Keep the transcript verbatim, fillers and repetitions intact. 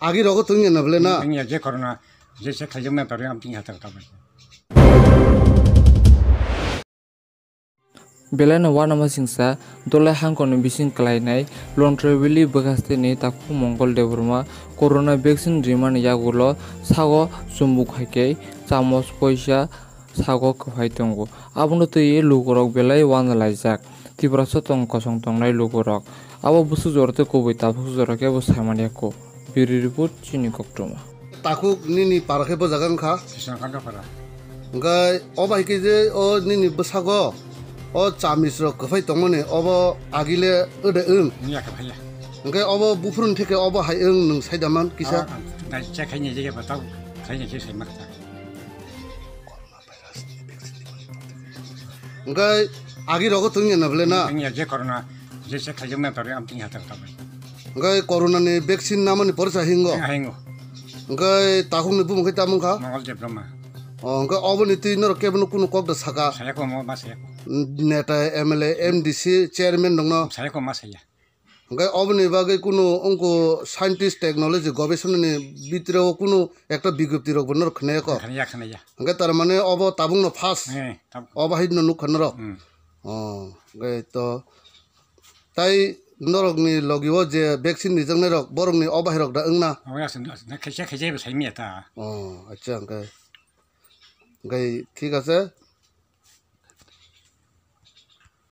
Agi rogo tungya na bole na? Tungya je corona, je se khaijak na tore am tungya ta ta. Belai no uanama singsa, Dolai hangkoni bising kwlainai Lontroi Valley bwkhasteni takhuk Mongol Debbarma corona vaccine rimani yagulo sago chumbuk hai khe chamos poisa sago kwphai tongo. Abono twiwi lukurok belai uanalaijak. Tiprasa tong kosong tongnai lukurok. Abo bwswk jora tei kubui tabuk jora khe bo saimanya kho. Bureau report, chini koktwma. Takhuk nini para khe bo jaga wngkha? Sisang Kandapara. Hwnkhe o bai khe je o nini bwsago o chamis rok kwphai tongmani obo agile ode wng? Wngya kwphaiya. Hwnkhe obo buphuruni theke obo hai wng nwng saida man kisa? Ah, nai chekhaini je ba tau khaini je sai ma kha. Hwnkhe agi rogo tungya na bole na? Wngya je corona, je se khaijak na tore am tungya ta ta. Hwnkhe corona ni vaccine namani porsa hingo? Hingo. Hwnkhe takhuk ni bumung khe tamo wngkha? Mongol Debbarma. O, hwnkhe oboni twi norok kebono kunu kok da saka? Saya ko mo ma saya ko. Neta, M L A, M D C, chairman rokno? Saya ko ma saya. Hwnkhe oboni bagwi kunu wngkho scientist technology gobesonani bitireo kunu ekta bigjapti rokbo norok khwnaya kho? Khwnaya, khwnaya. Hwnkhe tar mane obo tabukno first? Eh, tab- Obo hai no nukha norok? Hmm. Oh, hwnkhe to tai norokni logio je vaccine rijaknairok borokni obo hai rok da wngna? Obo aswk, aswk, khaisa, khaisa bo saimanya ta. Oh, acha, hwnkhe. Hwnkhe thik ase,